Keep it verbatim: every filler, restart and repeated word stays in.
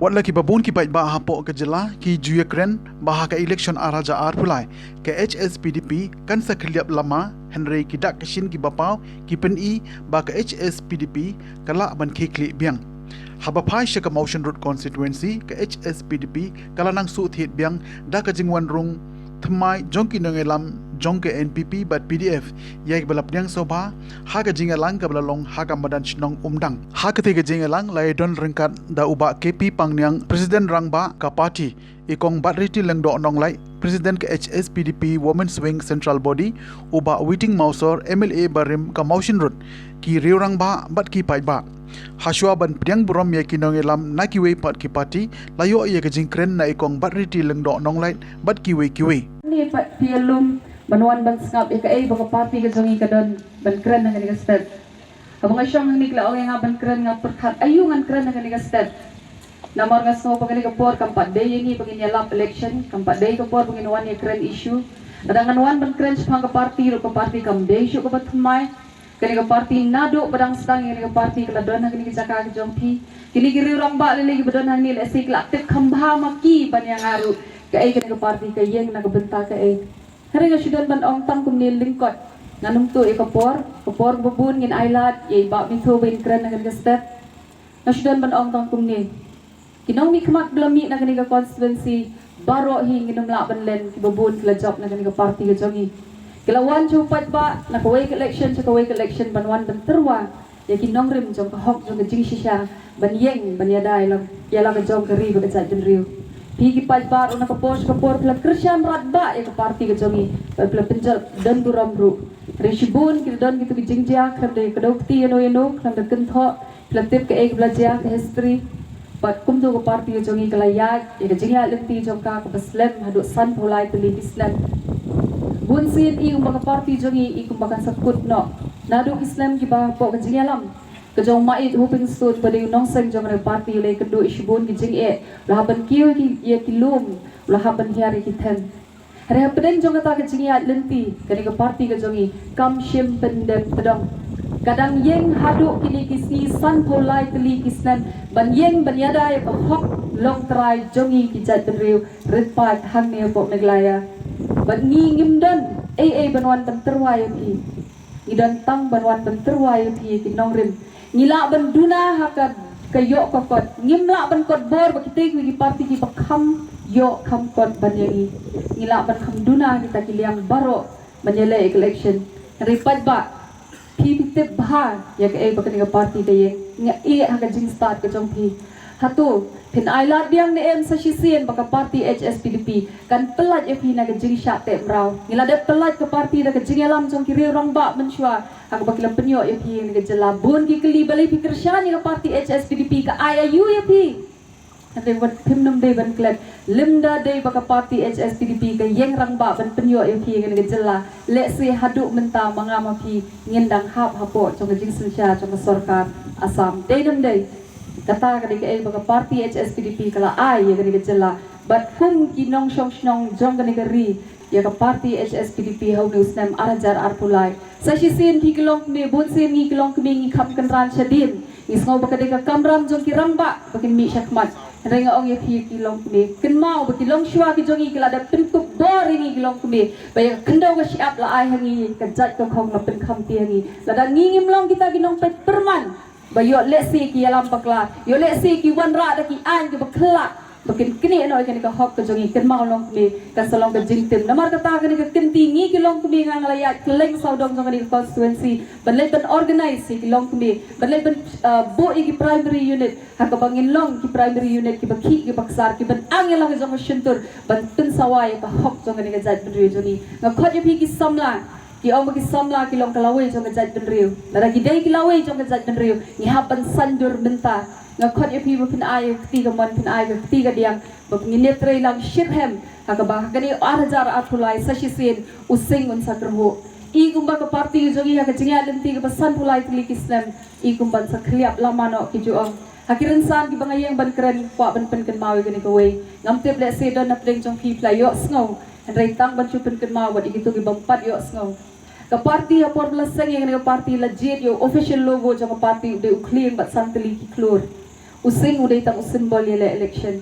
Bad la ki babun ki paidbah hapoh ka jylla ki ju ïakren ba ha ka election ar hajar arphew lai ka H S P D P kan sa khylliap lama, hynrei ki dak ki shin ki bapaw ki pyni ba ka H S P D P ka lah ban khie khlieh biang. Haba phai sha ka Mawshynrut constituency, ka H S P D P ka la nang suhthied biang da ka jingwan rung thymmai jong ki nongïalam jong ka N P P bad P D F ïa kiba la pdiang sngewbha ha ka jingïalang kaba la long ha ka madan shnong Umdang. Ha katei ka jingïalang la ïadon ryngkat da u Bah K P Pangniang, President Rangbah ka party, i Kong Batriti Lyngdoh Nonglait, President ka H S P D P Women's Wing Central Body, u Bah Witing Mawsor, M L A barim ka Mawshynrut, ki riew rangbah bad ki paidbah. Hashwa ban pdiang burom ïa ki nongïalam na kiwei pat ki party, la ïoh ïa ka jingkren na i Kong Batriti Lyngdoh Nonglait bad kiwei kiwei. Ni pat phi ïalum ban wan ban sngap ïa kaei ba ka party ka jong ngi ka don ban kren ha kane ka step. Haba nga shong hangne ki la ong ïa nga ban kren, nga pyrkhat aïu ngan kren ha kane ka step. Namar nga sngew ba kane ka por kam pat dei ïa ngi ba ngin ïalap election, kam pat dei ka por ba ngin wan ïakren issue. Lada ngan wan ban kren shaphang ka party ruh, ka party kam dei shuh kaba thymmai. Kane ka party naduh ba dang sdang ïa kane ka party ka la don ha kane ka jaka ka jong phi. Kine ki riew rangbah lei lei kiba don hangne lehse ki la tip kham bha ma ki ban ïa nga ruh kaei kane ka party ka ïeng na ka bynta kaei. Hynrei nga shu don ban ong tang kumne lyngkot. Ngan ym tuh ïa ka por, ka por kaba bun ngin ailad ïa i Bah Mitho ba in kren ha kane ka step. Nga shu don ban ong tang kumne. Ki nongmihkhmat ba la mih na kane ka constituency baroh hi ngin ym lah ban len, kiba bun ki la jop na kane ka party ka jong ngi. Ki la wan sha u paidbah na kawei ka election sha kawei ka election ban wan ban tyrwa ïa ki nongrim jong ka hok jong ka jingshisha ban ïeng ban ïada ïa la, ïa la ka jong ka ri bad ka jaitbynriew. Phi ki paidbah ruh na ka por sha ka por phi la kyrshan radbah ïa ka party ka jong ngi bad phi la pynjot don burom ruh. Hynrei shibun ki la don kito ki jingjia, khlem da kdew kti ïano ïano, khlem da kynthoh, phi la tip kaei kaba la jia, ka history. Bad kumto ka party ka jong ngi ka la ïaid ïa ka jingïaid lynti jong ka kaba slem haduh sanphew lai tylli ki snem. Bunsien i kumba ka party jong ngi i kumba kan sa kut noh. Naduh ki snem kiba hapoh ka jingïalam ka jong Maieit Hoping Stone ba dei u nongseng jong ka party, u la ïakynduh ïa shibun ki jingeh, u la hap ban kiew ïa ki, ïa ki lum, u la hap ban hiar ïa ki them. Hynrei hapdeng jong kata ka jingïaid lynti, kane ka party ka jong ngi kam shym pyndem tdong. Ka dang ïeng haduh kine ki sngi sanphew lai tylli ki snem ban ïeng ban ïada ïa ka hok longtrai jong ngi ki jaitbynriew rit paid hangne hapoh Meghalaya. Bad ngi ngim don ei ei ban wan ban tyrwa ïa phi. Ngi don tang ban wan ban tyrwa ïa phi ki nongrim. Ngi lah ban duna ha ka, ka ïoh ka kot. Ngim lah ban kot bor ba kitei kiwei ki party kiba kham ïoh kham kot ban ïa ngi. Ngi lah ban kham duna kita ki liang baroh ban ïaleh ïa ka election. Hynrei paidbah, phi phi tip bha ïa kaei ba kane ka party ka ïeng. Nga ïeh ha ka jingstad ka jong phi. Hato phin ailad biang ne em sa shisien ba ka party H S P D P kan pyllait ïa phi na ka jingshah teh mraw? Ngi la dep pyllait ka party da ka jingïalam jong ki riew rangbah mynshuwa ha kaba ki la pynïoh ïa phi na ka jylla. Bun ki kylli balei phi kyrshan ïa ka party H S P D P, ka ai aïu ïa phi? Hynrei wat phim nym dei ban klet, lymda dei ba ka party H S P D P ka ïeng rangbah ban pynïoh ïa phi na ka jylla, lehse haduh mynta ma nga ma phi ngin dang hap hapoh jong ka jingsynshar jong ka sorkar Assam. Dei nym dei? Kata ka dei kaei ba ka party H S P D P ka la ai ïa kane ka jylla. Bad kum ki nongshong shnong jong kane ka ri ïa ka party H S P D P ha une u snem ar hajar arphew lai. Sa shisien phi ki longkmie, bunsien ngi ki longkmie ngi kham kynran shadien. Ngi sngew ba ka dei ka kamram jong ki rangbah ba kin mih shakhmat. Hynrei nga ong ïa phi ki longkmie, kynmaw ba ki longshuwa ki jong ngi ki la dep pynkup bor ïa ngi ki longkmie ba ïa ka khyndew ka shyiap la ai ha ngi, ka jait ka khong la pynkham ti ha ngi. Lada ngi ngim long kita ki nongpeit pyrman ba ïoh lehse ki ïalam bakla, ïoh lehse ki wanrah da ki aiñ kiba khlak ba kin knieh noh ïa kane ka hok ka jong ngi, kynmaw longkmie, kan sa long ka jingtim. Namar kata kane ka kynti ngi ki longkmie nga nga la ïaid kylleng sawdong jong kane ka constituency ban leit ban organise ïa ki longkmie, ban leit ban, uh, buh ïa ki primary unit ha kaba ngin long ki primary unit kiba khih kiba ksar, kiban ang ïa la ka jong ka shyntur ban pynsawa ïa ka hok jong kane ka jaitbynriew jong ngi. Nga khot ïa phi ki samla, ki ong ba ki samla ki long ka lawei jong ka jaitbynriew. Lada ki dei ki lawei jong ka jaitbynriew, ngi hap ban saiñdur mynta. Nga khot ïa phi ba phin ai ïa ka kti kamon, phin ai ïa ka kti kadiang, ba ngin ïatrei lang shitrhem ha kaba ha kane ar hajar arphew lai sa shisien u sing un sa kyrhuh. I kumba ka party ka jong ngi ha ka jingïaid lynti kaba sanphew lai tylli ki snem, i kumban sa khylliap lama noh, ki ju ong. Ha ki rynsan kiba nga ïeng ban kren, kwah ban pynkynmaw ïa kane kawei. Ngam tip lehse don napdeng jong phi phi la ïohsngew, hynrei tang ban shu pynkynmaw bad ïa kito kibym pat ïohsngew. Ka party ha por ba la seng ïa kane ka party la jied ïa u official logo jong ka party u dei u khlieng bad san tylli ki khlur. U sing u dei tang u symbol ïa la election.